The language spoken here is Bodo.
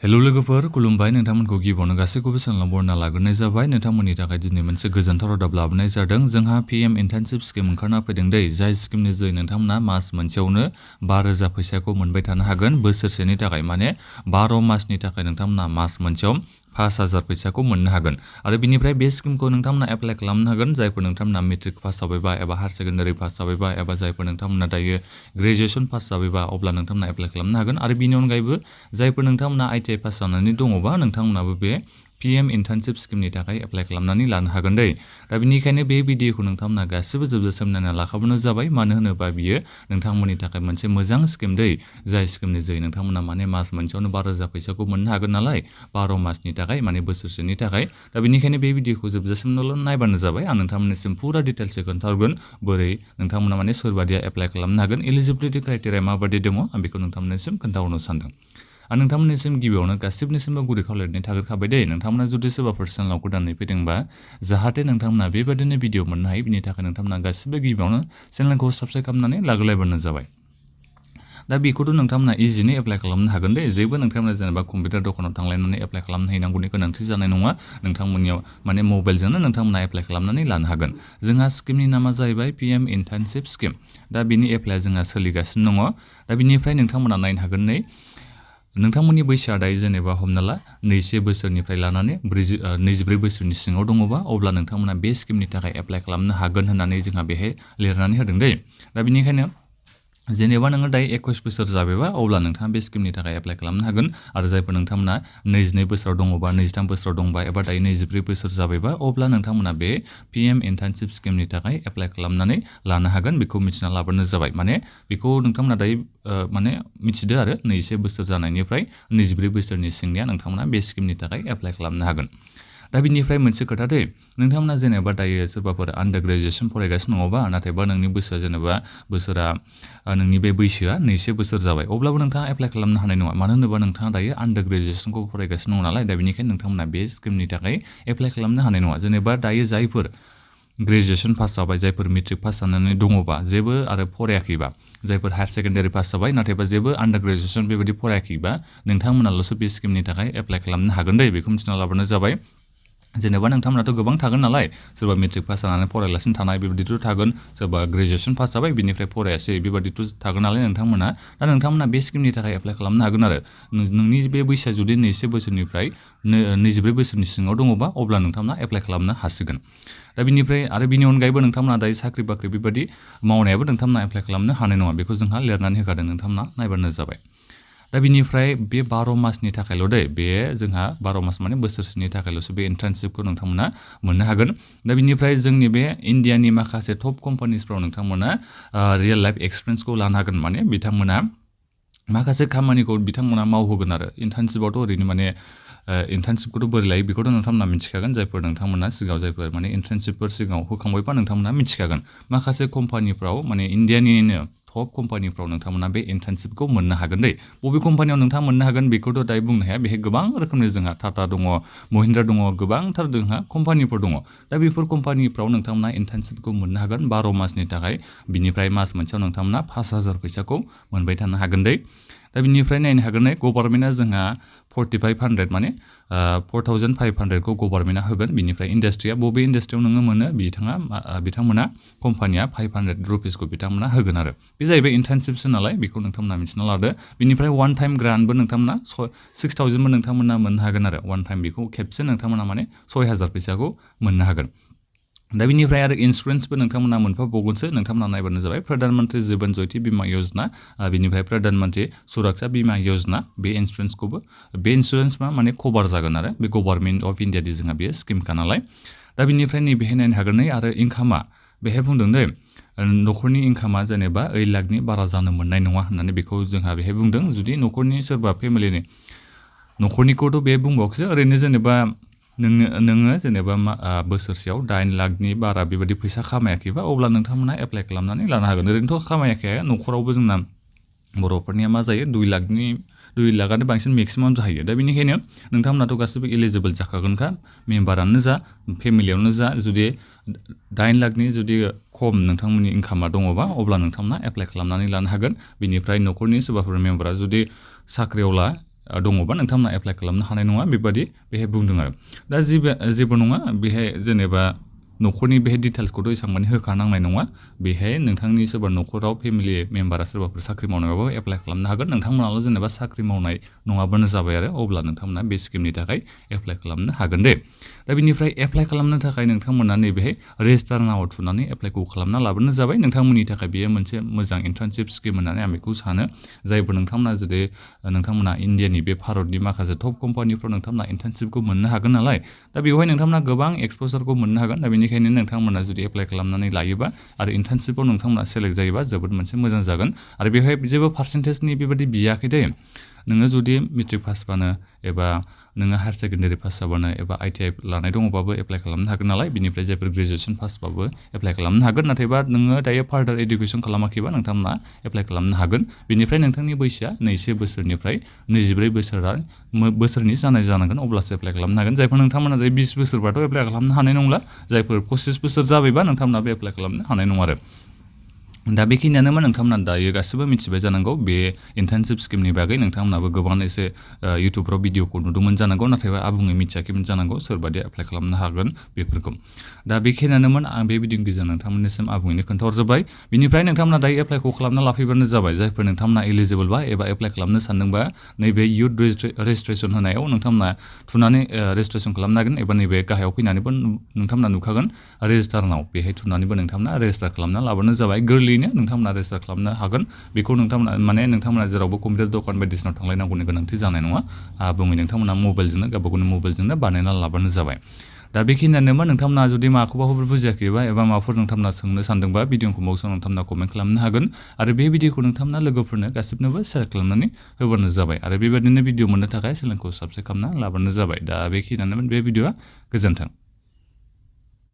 हेलो लोगोफोर खुलुमबाय नोंथांमोनखौ गिबियावनो गासैखौबो चेनेलाव बरायना लाग्रोनाय जाबाय नोंथांमोननि थाखाय दिनै मोनसे गोजोनथाव रादाब लाबोनाय जादों जोंहा पीएम इन्टार्नशिप स्किम ओंखारना फैदों दै जाय स्किमनि जोहै नोंथांमोना मास मोनसेयावनो 5,000 फैसाखौ मोनबाय थानो हागोन बोसोरसेनि थाखाय माने 12 मासनि थाखाय नोंथांमोना मास मोनसेयाव 5,000 फैसाखौ मोननो हागोन आरो बिनिफ्राय बे स्किमखौ नोंथांमोना एप्लाइ खालामनो हागोन जायफोर नोंथांमोना मेट्रिक पास जाबायबा एबा हायार सेकेन्डारि पास जाबायबा एबा जायफोर नोंथांमोना दायो ग्रेजुएसन पास जाबायबा अब्ला नोंथांमोना एप्लाइ खालामनो हागोन आरो बिनि अनगायैबो जायफोर नोंथांमोना ITI पास जानानै दङबा नोंथांमोनाबो बे पीएम इन्टार्नशिप स्किमनि थाखाय एप्लाइ खालामनानै लानो हागोन दै दा बिनिखायनो बे भिडिअखौ नोंथांमोना गासिबो जोबजासिम नायना लाखाबानो जाबाय मानो होनोबा बियो नोंथांमोननि थाखाय मोनसे मोजां स्किम दै जाय स्किमनि जोहै नोंथांमोना माने मास मोनसेयावनो 12,000 फैसाखौ मोननो हागोन नालाय 12 मासनि थाखाय माने बोसोरसेनि थाखाय दा बिनिखायनो बे भिडिअखौ जोबजासिमल' नायबानो जाबाय आं नोंथांमोननिसिम पुरा डिटेल्सै खोन्थाहरगोन बोरै नोंथांमोना माने सोरबादिया एप्लाइ खालामनो हागोन एलिजिबिलिटि क्राइटेरिया माबादि दङ आं बेखौ नोंथांमोननिसिम खोन्थाहरनो सानदों आं नोंथांमोननिसिम गिबियावनो गासिबनिसिमबो गुरै खावलायनाय थाग्रोखाबाय दे नोंथांमोना जुदि सोरबाफोर चेनेलाव गोदानै फैदोंबा जाहाथे नोंथांमोना बेबादिनो भिडिअ मोननो हायो बिनि थाखाय नोंथांमोना गासिबो गिबियावनो चेनेलखौ साबस्क्राइब खालामनानै लाग्रोलायबानो जाबाय दा बेखौथ' नोंथांमोना इजिनो एप्लाइ खालामनो हागोन दे जेबो नोंथांमोना जेनेबा कम्पिउटार दखानाव थांलायनानै एप्लाइ खालामनो हैनांगौनि गोनांथि जानाय नङा नोंथांमोननियाव माने मबाइलजोंनो नोंथांमोना एप्लाइ खालामनानै लानो हागोन जोंहा स्किमनि नामा जाहैबाय पीएम इन्टार्नशिप स्किम दा बिनि एप्लाइआ जोंहा सोलिगासिनो दङ दा बिनिफ्राय नोंथांमोना नायनो हागोन नै नोंथांमोननि बैसोआ दायो जेनेबा हमना ला 21 बोसोरनिफ्राय लानानै 24 बोसोरनि सिङाव दङबा अब्ला नोंथांमोना बे स्किमनि थाखाय एप्लाइ खालामनो हागोन होननानै जोंहा बेहाय लिरनानै होदों दै दा बिनिखायनो जेनेबा नोङो दायो 21 बोसोर जाबायबा अब्ला नोंथाङा बे स्किमनि थाखाय एप्लाइ खालामनो हागोन आरो जायफोर नोंथांमोना 22 बोसोराव दङबा 23 बोसोराव दंबा एबा दायो 24 बोसोर जाबायबा अब्ला नोंथांमोना बे पीएम इन्टार्नशिप स्किमनि थाखाय एप्लाइ खालामनानै लानो हागोन बेखौ मिथिना लाबानो जाबाय माने बेखौ नोंथांमोना दायो माने मिथिदो आरो 21 बोसोर जानायनिफ्राय 24 बोसोरनि सिंनिया नोंथांमोना बे स्किमनि थाखाय एप्लाइ खालामनो हागोन दा बिनिफ्राय मोनसे खोथा दै नोंथांमोना जेनेबा दायो सोरबाफोर आन्डार ग्रेजुएसन फरायगासिनो दङबा नाथायबा नोंनि बोसोरा जेनेबा नोंनि बे बैसोआ 21 बोसोर जाबाय अब्लाबो नोंथाङा एप्लाइ खालामनो हानाय नङा मानो होनोबा नोंथाङा दायो आन्डार ग्रेजुएसनखौ फरायगासिनो दङ नालाय दा बेनिखायनो नोंथांमोना बे स्किमनि थाखाय एप्लाइ खालामनो हानाय नङा जेनेबा दायो जायफोर ग्रेजुएसन पास जाबाय जायफोर मेट्रिक पास जानानै दङबा जेबो आरो फरायाखैबा जायफोर हायार सेकेन्डारि पास जाबाय नाथायबा जेबो आन्डार ग्रेजुएसन बेबायदि फरायाखैबा नोंथांमोनाल'सो बे स्किमनि थाखाय एप्लाइ खालामनो हागोन दै बेखौ मिथिना लाबानो जाबाय जेनेबा नोंथांमोनाथ' गोबां थागोन नालाय सोरबा मेट्रिक पास जानानै फरायलासिनो थानाय बेबायदिथ' थागोन सोरबा ग्रेजुएसन पास जाबाय बिनिफ्राय फरायासै बेबायदिथ' थागोन नालाय नोंथांमोना दा नोंथांमोना बे स्किमनि थाखाय एप्लाइ खालामनो हागोन आरो नोंनि बे बैसोआ जुदि 21 बोसोरनिफ्राय 24 बोसोरनि सिङाव दङबा अब्ला नोंथांमोना एप्लाइ खालामनो हासिगोन दा बिनिफ्राय आरो बिनि अनगायैबो नोंथांमोना दायो साख्रि बाख्रि बेबायदि मावनायाबो नोंथांमोना एप्लाइ खालामनो हानाय नङा बेखौ जोंहा लिरनानै होखादों नोंथांमोना नायबानो जाबाय दा बिनिफ्राय बे 12 मासनि थाखायल' दै बे जोंहा 12 मास माने बोसोरसेनि थाखायल'सो बे इन्टार्नशिपखौ नोंथांमोना मोननो हागोन दा बिनिफ्राय जोंनि बे इन्डियानि माखासे टप कम्पानिसफ्राव नोंथांमोना रियेल लाइफ एक्सपिरियेन्सखौ लानो हागोन माने बिथांमोना माखासे खामानिखौ बिथांमोना मावहोगोन आरो इन्टार्नशिपआवथ' ओरैनो माने इन्टार्नशिपखौथ' बोरै लायो बेखौथ' नोंथांमोना मिथिखागोन जायफोर नोंथांमोना सिगाङाव जायफोर माने इन्टार्नशिपफोर सिगाङाव होखांबायबा नोंथांमोना मिथिखागोन माखासे कम्पानिफ्राव माने इन्डियानिनो टप कम्पानिफ्राव नोंथांमोना बे इन्टार्नशिपखौ मोननो हागोन दै बबे कम्पानियाव नोंथाङा मोननो हागोन बेखौथ' दायो बुंनो हाया बेहाय गोबां रोखोमनि जोंहा टाटा दङ महिन्द्रा दङ गोबांथार जोंहा कम्पानिफोर दङ दा बेफोर कम्पानिफ्राव नोंथांमोना इन्टार्नशिपखौ मोननो हागोन 12 मासनि थाखाय बिनिफ्राय मास मोनसेयाव नोंथांमोना 5,000 फैसाखौ मोनबाय थानो हागोन दै दा बिनिफ्राय नायनो हागोन गभर्नमेन्टआ जोंहा 4,500 माने 4,500खौ गभर्नमेन्टआ होगोन बिनिफ्राय इन्डास्ट्रिया बबे इन्डास्ट्रियाव नोङो मोनो बिथांमोना कम्पानिया 500 रुपिसखौ बिथांमोना होगोन आरो बे जाहैबाय इन्टार्नशिपसो नालाय बेखौ नोंथांमोना मिथिना लादो बिनिफ्राय वान टाइम ग्रान्टबो नोंथांमोना 6,000बो नोंथांमोना मोननो हागोन आरो वान टाइम बेखौ खेबसे नोंथांमोना माने 6,000 फैसाखौ मोननो हागोन दा बिनिफ्राय आरो इन्सुरेन्सबो नोंथांमोना मोनफाबावगोनसो नोंथांमोना नायबानो जाबाय प्रधान मन्त्रि जीवन ज्योति बीमा योजना बिनिफ्राय प्रधान मन्त्रि सुरक्षा बीमा योजना बे इन्सुरेन्सखौबो बे इन्सुरेन्सआ माने कभार जागोन आरो बे गभर्नमेन्ट अफ इन्डियानि जोंहा बेयो स्किमखा नालाय दा बिनिफ्राय नैबेहाय नायनो हागोन आरो इनकामा बेहाय बुंदों दै न'खरनि इनकामा जेनेबा 8 लाखनि बारा जानो मोननाय नङा होननानै बेखौ जोंहा बेहाय बुंदों जुदि न'खरनि सोरबा फेमिलिनि न'खरनिखौथ' बे बुंबावोसो ओरैनो जेनेबा नोङो जेनेबा बोसोरसेयाव 8 लाखनि बारा बेबायदि फैसा खामायाखैबा अब्ला नोंथांमोना एप्लाइ खालामनानै लानो हागोन ओरैनोथ' खामायाखै न'खरावबो जोंना बर'फोरनिया मा जायो 2 लाखआनो बांसिन मेक्सिमाम जाहैयो दा बेनिखायनो नोंथांमोनाथ' गासिबो एलिजिबल जाखागोनखा मेम्बारानो जा फेमिलियावनो जा जुदि 8 लाखनि जुदि खम नोंथांमोननि इनकामा दङबा अब्ला नोंथांमोना एप्लाइ खालामनानै लानो हागोन बिनिफ्राय न'खरनि सोरबाफोर मेम्बारा जुदि साख्रियावला दङबा नोंथांमोना एप्लाइ खालामनो हानाय नङा बेबादि बेहाय बुंदों आरो दा जेबो नङा बेहाय जेनेबा न'खरनि बेहाय डिटेल्सखौथ' एसेबां माने होखानांनाय नङा बेहाय नोंथांनि सोरबा न'खराव फेमिलि मेम्बारा सोरबाफोर साख्रि मावनायावबो एप्लाइ खालामनो हागोन नोंथांमोनाल' जेनेबा साख्रि मावनाय नङाबानो जाबाय आरो अब्ला नोंथांमोना बे स्किमनि थाखाय एप्लाइ खालामनो हागोन दे दा बेनिफ्राय एप्लाइ खालामनो थाखाय नोंथांमोना नैबेहाय रेजिस्टार नाव थुनानै एप्लाइखौ खालामना लाबानो जाबाय नोंथांमोननि थाखाय बेयो मोनसे मोजां इन्टार्नशिप स्किम होननानै आं बेखौ सानो जायफोर नोंथांमोना जुदि नोंथांमोना इण्डियानि बे भारतनि माखासे टप कम्पानिफ्राव नोंथांमोना इन्टार्नशिपखौ मोननो हागोन नालाय दा बेवहाय नोंथांमोना गोबां एक्सप'जारखौ मोननो हागोन दा बेनिखायनो नोंथांमोना जुदि एप्लाइ खालामनानै लायोबा आरो इन्टार्नशिपआव नोंथांमोना सेलेक्ट जायोबा जोबोद मोनसे मोजां जागोन आरो बेवहाय जेबो पार्सेन्टेजनि बेबायदि बियाखै दे नोङो जुदि मेट्रिक पासबानो एबा नोङो हायार सेकेन्डारि पास जाबानो एबा ITI लानाय दङबाबो एप्लाइ खालामनो हागोन नालाय बिनिफ्राय जायफोर ग्रेजुवेसन पासबाबो एप्लाइ खालामनो हागोन नाथायबा नोङो दायो फार्दार इडुकेसन खालामाखैबा नोंथांमोना एप्लाइ खालामनो हागोन बिनिफ्राय नोंथांनि बैसोआ 22 बोसोरनिफ्राय 24 बोसोरनि जानाय जानांगोन अब्लासो एप्लाइ खालामनो हागोन जायफोर नोंथांमोना दायो 20 बोसोरबाथ' एप्लाइ खालामनो हानाय नंला जायफोर 25 बोसोर जाबायबा नोंथांमोनाबो एप्लाइ खालामनो हानाय नङा आरो दा बेखिनियानोमोन नोंथांमोना दायो गासिबो मिथिबाय जानांगौ बे इन्टार्नशिप स्किमनि बागै नोंथांमोनाबो गोबां एसे इउटुबफ्राव भिडिअखौ नुदोंमोन जानांगौ नाथायबा आबुङै मिथियाखैमोन जानांगौ सोरबादि एप्लाइ खालामनो हागोन बेफोरखौ दा बेखिनियानोमोन आं बे भिडिअनि गेजेरजों नोंथांमोननिसिम आबुङैनो खोन्थाहरजोब्बाय बिनिफ्राय नोंथांमोना दायो एप्लाइखौ खालामना लाफैबानो जाबाय जायफोर नोंथांमोना एलिजिबोलबा एबा एप्लाइ खालामनो सानदोंबा नैबे इयुथ रेजिस्ट्रेसन होनायाव नोंथांमोना थुनानै रेजिस्ट्रेसन खालामनो हागोन एबा नैबे गाहायाव फैनानैबो नोंथांमोना नुखागोन रेजिस्टार नाव बेहाय थुनानैबो नोंथांमोना रेजिस्टार खालामना लाबानो जाबाय गोरलैयैनो नोंथांमोना रेजिस्टार खालामनो हागोन बेखौ नोंथांमोना जेरावबो कम्पिउटार दखान बायदिसिनाव थांलायनांगौनि गोनांथि जानाय नङा आबुङै नोंथांमोना मबाइलजोंनो गावबा गावनि मबाइलजोंनो बानायना लाबानो जाबाय दा बेखिनियानोमोन नोंथांमोना जुदि माखौबाफोर बुजियाखैबा एबा माबाफोर नोंथांमोना सोंनो सानदोंबा भिडिअखौ बावसो नोंथांमोना कमेन्ट खालामनो हागोन आरो बे भिडिअखौ नोंथांमोना लोगोफोरनो गासिबनोबो शेयार खालामनानै होबानो जाबाय आरो बेबायदिनो भिडिअ मोननो थाखाय चेनेलखौ साबस्क्राइब खालामना लाबानो जाबाय दा बेखिनियानोमोन बे भिडिअआ गोजोन्थों